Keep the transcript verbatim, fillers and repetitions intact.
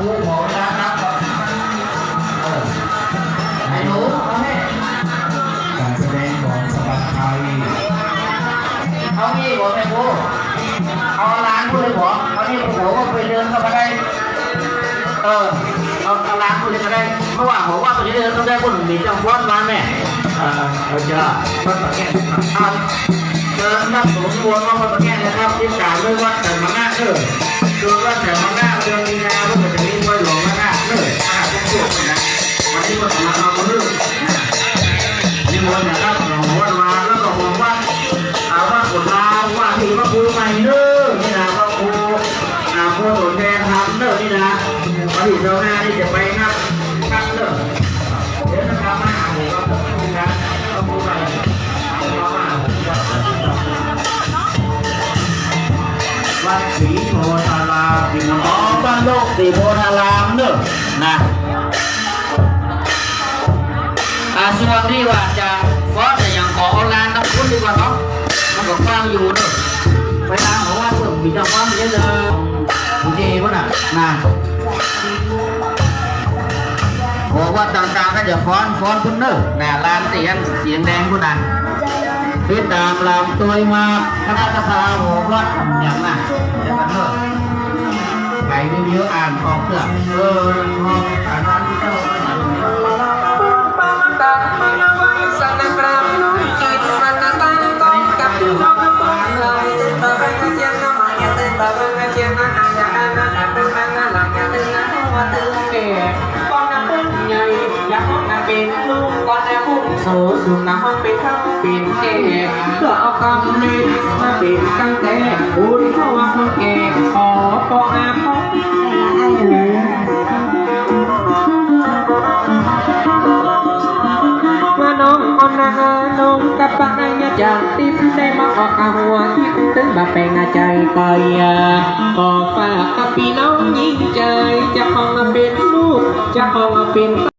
ครูขอเวลาครับ เออ ไอ้หนู เอาแม่ ก๋านแสดงของสะบัดชัย เอานี่ก่อนแม่ครู เอาหลานพูดเลยผม เอานี่ผมก็ไปเดินเข้ามาได้ เออ เอา เอาหลานพูดเลยก็ได้ เพราะว่าผมว่าไปเดินเข้าได้คนมีจังหวัดมาแม่ เออ เอาจ้ะ วัดปากแก้ว ครับ เชิญครับ ผมรวมว่าวัดปากแก้วนะครับ ติดตามด้วยวัดไตรมงคลเด้อ ส่วนวัดไตรมงคลเดือนมีนา ก็จะมีมวยหลวงมานาเด้อ นะครับ ทุกช่วงนะ วันนี้ก็ถือว่าเอามาเรื่องนะ นิมนต์นะครับ หลวงพ่อวัดวา แล้วก็หลวงวัด อ่า วัดกุฎลาว ว่าที่พระครูใหม่เด้อ นี่นะ พระครู อ่า ครูสนแดงธรรมเด้อ นี่นะ วันที่เจ้าหน้านี่จะไปนับ นับเด้อ เดี๋ยวนะครับ มาหาผมครับ พระครูใหม่ วัดศรีโพธาราม อ๋อ บ้านโลกศรีโพธารามเนอะ นะ อ่า ส่วนตี้ว่าจะฟ้อนจะหยังขอเอาลานตางพุ้นดีกว่าเนาะ มันก็กว้างอยู่เนอะ ไปตามหอวัดเปิ้นมีเจ้าฟ้อนเยอะเลย โอเคพุ้นน่ะ นะ หอวัดต่างๆ ก็จะฟ้อน ฟ้อนพุ้นเนอะ นะ ลานเตียน เตียนแดงพุ้นน่ะ ติดต๋ามลำตวยมา คณะสภาหอวัดอย่างน่ะ เดี๋ยวก่อนเถอะ ใผไม่มีอ่านออกเถอะ เออ ออกอ่านอันนี้เจ้า โสสุนัขเป็นเฒ่าเป็นแก่ ก็เอากำเนิดมาเป็นตั้งแต่ บุญเขาว่าคนแก่ขอก็อาขอ ว่าน้องอ่อนนา น้องกะปะอาญาจากติ๊บ ได้มาออกกะหัวทิพย์ ตึงบ่าแปลงอาใจไป ขอฝากกับปี้น้องยิ่งใจ๋ จะขอมาเป็นลูก จะขอมาเป็น